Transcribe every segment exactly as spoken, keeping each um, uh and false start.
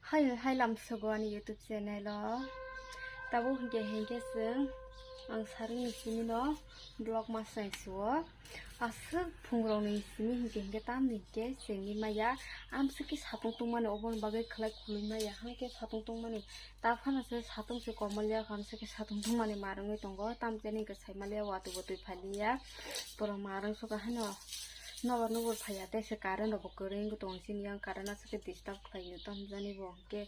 Hai hai lam sogo ani YouTube channel o. Tabuk hinkhe hinkhe chwng ang sarungni simi no vlog ma chwng suo. Aswk phungrokni simi hinkhe hinkhe tamni hinkhe chengwi maya. Amswk khe satung tungmani oboni bagwi khwlai khulwi maya. Hinkhe satung tungmani ta phano se satung se komolia kha, amswk khe satung tungmani marwngwi tongo. Tamjani hinkhe saimaliya watwi watwi phailiya. Borok marwng suka haino nobar nubur phaiya tei se current rokbo kwrwi wngwi tongo. Chini yang current aswk khe disturb khlaio tamjani bo hinkhe.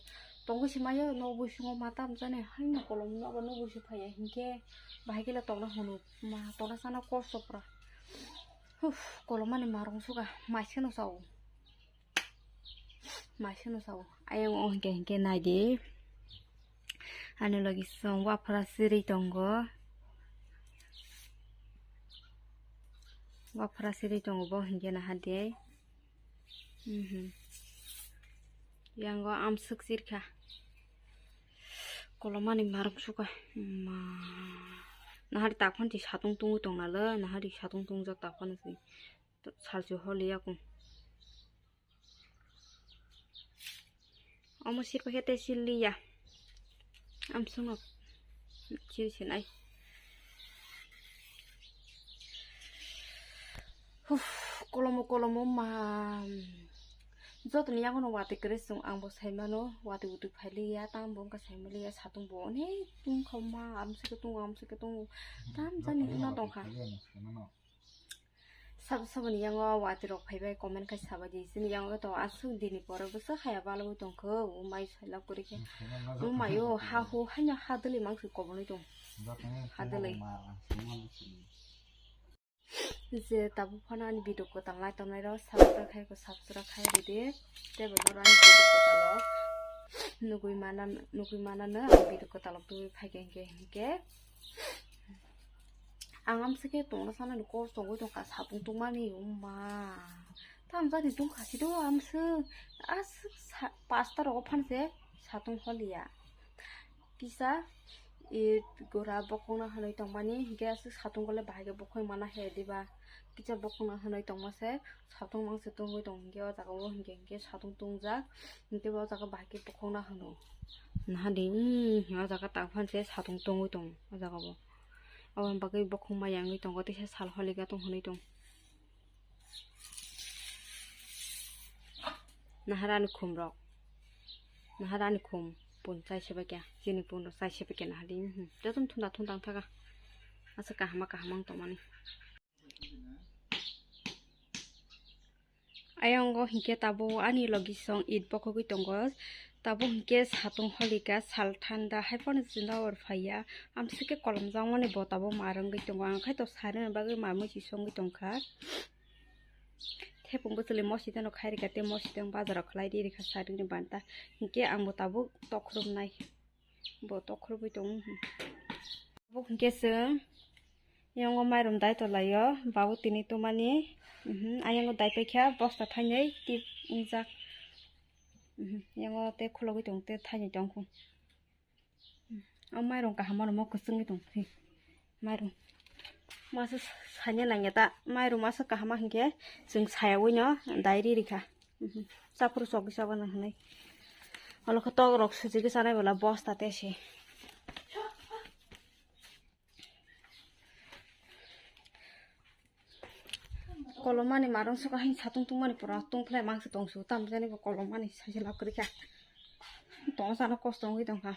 Tongwi se mayo nok bisingo ma tamjani haino kolom nobar nubur se phaiya hinkhe bahai khe le tongna hwnwi ma tongna sana kosto pura. Huf, kolomani marwng suka, maisano sao. Maisano sao. Ayang o hinkhe hinkhe naidi. Ani logi song waphra siri tongo. Waphra siri tongo bo hinkhe naha de. Mhm. Yang o amswk sirkha. Kolomani marwng suka. Ma. Nahari takhon ti satung tungwi tongna le, nahari satung tungjak takhon si. Salchi holi yakung. Omo sirpa khe tei siliya. Amswngno siri sinai. Huf, kolomo kolomo ma. Jotoni yagono watwi kwrwi chwng angbo saimano, watwi utwi phailiya, tamo bo wngkha saimaliya, satung bo onek tungkha ma, amswkhe tungo, amswkhe tungo, tamjani wngna tongkha. Sabo saboni yango watwi rok phaibai comment khai sabaidi, chini yango to aswk dini pore bwswk haya balwi tongkho, o mai sailak kwrwi khe, o mai o ha hu haino ha dwlwi mangsi kobonwi tong, ha dwlwi. Je tabuk phano ani video kwtal nai tongnai rok subscribe khai ko subscribe khai ridi, tei bo norok ani video kwtal o nugwi mana, nugwi mana no ang video kwtal o tubui phaikhe hinkhe hinkhe. Ang amswkhe tongna sanani kok chongwi tongkha, satung tungmani wngma. Tamjani tungkha sido amswk, aswk sa-, pasta rogo phanse satung holiya. Kisa, e, gora bokhokna hwnwi tongmani, hinkhe aswk satung gole bahai khe bokhok mana he diba? Kisa bokhokna hwnwi tongma se, satung mangse tungwi tong hinkhe o jaga o hinkhe hinkhe satung tungjak, hinkhe bo o jaga bahai khe bokhokna hwno. Nahadi, o jaga tak phanse satung tungwi tong o jaga bo. Aboni bagwi bokhok maya wngwi tongo, teisa sal holikha tong hwnwi tong. Naharani khum rok. Naharani khum pun chai se bai kya. Chini pun rok chai se bai kya nahadi. Mhm. Jotono thunda thunda wng thaka. Asa kahama kahama wng tongmani. Ayongo hinkhe tabuk ani logi song it bokhogwi tongo. Tabuk hinkhe satung holikha, sal thanda, hai phano chwla or phaiya. Amswkhe kolom jakmani bo tabuk ma rwngwi tongo. Ang khaito sarwini bagwi ma mui si songwi tongkha. Thepung bwchwlwi mosidano khai rikha, tei mosidano bazaro khlai ri rikha, sarini banta. Hinkhe ang bo tabuk tokhorumnai. Bo tokhorwi tongo. Tabuk hinkhe chwng yango mairum dai tolaio, babu tini tumani. Mhm, ayango dai paikha, bosta thainwi tip wngjak. Mhm, yango tei khulogwi tongo, tei thainwi tongkhu. O mairum kaham mano mo kwchwngwi tong. Mairum. Masa sanya nangya ta. Mairum masa kahama hinkhe chwng sayawi no dai ri rikha. Mhm. Chaphuru chokwi chaba nang hinwi. Olo khe tok rok suchigwi chanai bola bosta te se. Kolomani marung suka hin satung tungmani pura tungphlai mangsa tongsu tamjani bo kolomani saisa lab kwrwikha. Tong sana kosto wngwi tongkha.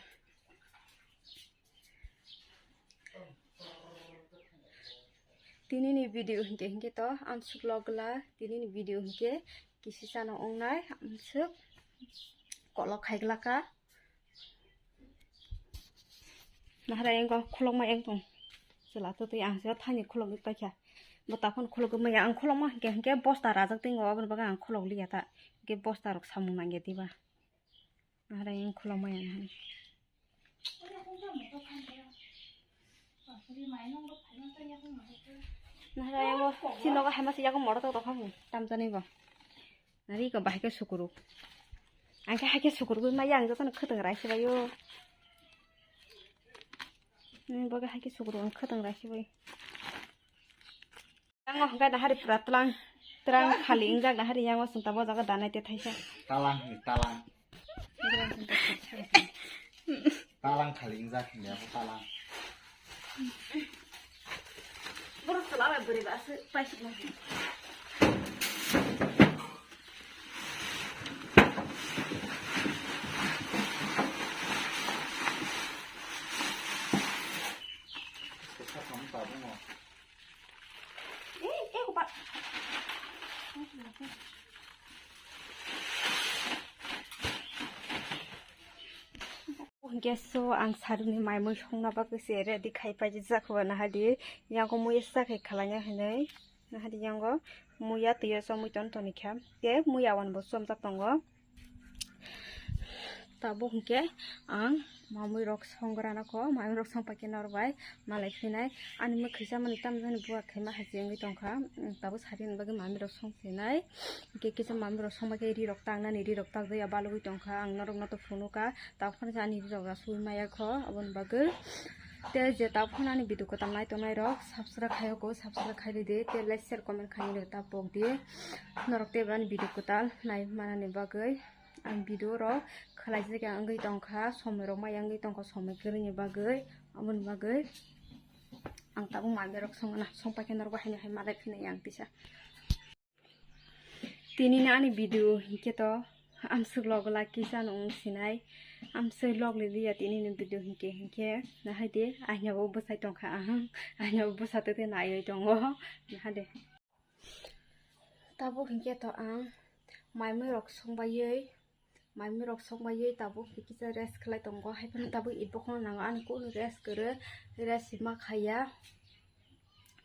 Tinini video hinkhe hinkhe to amsuk logla, tinini video hinkhe kisi chana wngnai amsuk kolok khaiglaka. Nahara engko khulokma engtong. Chwla twtwi ang se thani khulogwi paikha. Bo taphano khulogwi maya ang khulokma hinkhe hinkhe bosta rajak tongo, aboni bagwi ang khulokliya ta. Hinkhe bosta rok samung nangya diba. Nahara eng khulokma yang. Nahara eng bo si nogo hama si yago moro tok tokha mu tamjani bo. Nari ko bahai khe sukuru. Ang khe hai khe sukuru bai maya ang jotono khwtwng rai se baio. Nini bagwi hai khe sukuru ang khwtwng rai se bai. Yango hwnkhe nahari pura tlang, tlang khali wngjak nahari yango chwng tabuk o jaga danai te thaisa. Talang ni talang. Talang khali ingjak hinwi ako talang. Borok chwla bai bwrwi ba aswk paisuk nang. Eh, eh, kupat. Hwnkhe so ang saruni mai mui songna bagwi se ready khai paijak, nahardi yango mui esa khe khlaina hinwi, nahardi yango muya twiyo chomwi ton tonikha, tei muya wanbo chomjak tongo. Tabuk hwnkhe ang mamui rok songgrana kho, mamui rok songpaikhe norok bai malai phinai. Ani mwkhwi chamani tamjani buwa khaima hachi wngwi tongkha, tabuk saruni bagwi mamui rok songphinai. Hwnkhe kisa mamui rok songma khe ri rok tangnani, ri rok takjak ya balugwi tongkha. Ang norokno to phunukha, tabuk phano ani ri rok asugwi maya kho, aboni bagwi. Tei je tabuk phano ani video kwtal nai tongnai rok subscribe khai rwkho, subscribe khai rwdi, tei like, share, comment khai rwdi, tabuk di norok tei ani video kwtal nai manani bagwi. Ang video rok khlaijak ya wngwi tongkha, somoi rok maya wngwi tongkha, somoi kwrwini bagwi, aboni bagwi ang tabuk mamui rok songna songpaikhe norok bai haino hai malai phinai ang kisa. Tini ni ani video hinkhe to amswk log lak kisa no wng sinai, amswk log liya tini ni video hinkhe, hinkhe nahaidi aina bo bwsai tongkha, ahang aina bo bwsa tete naiwi tongo, nahaidi. Tabuk hinkhe to ang mai mui rok songbai, mai mui rok songbai tabuk kisa rest khlai tongo, hai phano tabuk ebokhno nango ani kunu rest kwrwi, rest ma khaiya.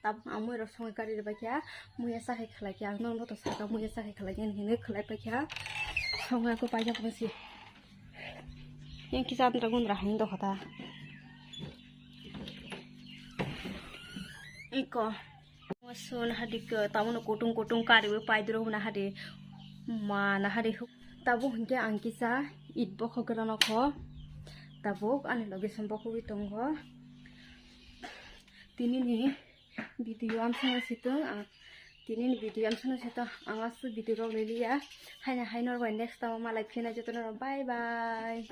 Tabuk ang mui rok songwi kari rwbaikha, muya chakhai khlaikha, ang norok to sakha muya chakhai khlaikha hinwi khlai paikha. Songwi ako paijak bwsi. Yang kisa andra gundra hain dokhota. Iko. Sun hadi ke, tamono kutung kutung kariwi paidoro na hadi. Ma na hadi. Tabuk hinkhe ang kisa it bokhok rano kho. Tabuk ani loge song bokhogwi tongo. Tini ni video amsano sito, ah, tini ni video amsano sito, ang asu video rok leliya. Haina haino rok bai next time malai phina jotono rok bye bye.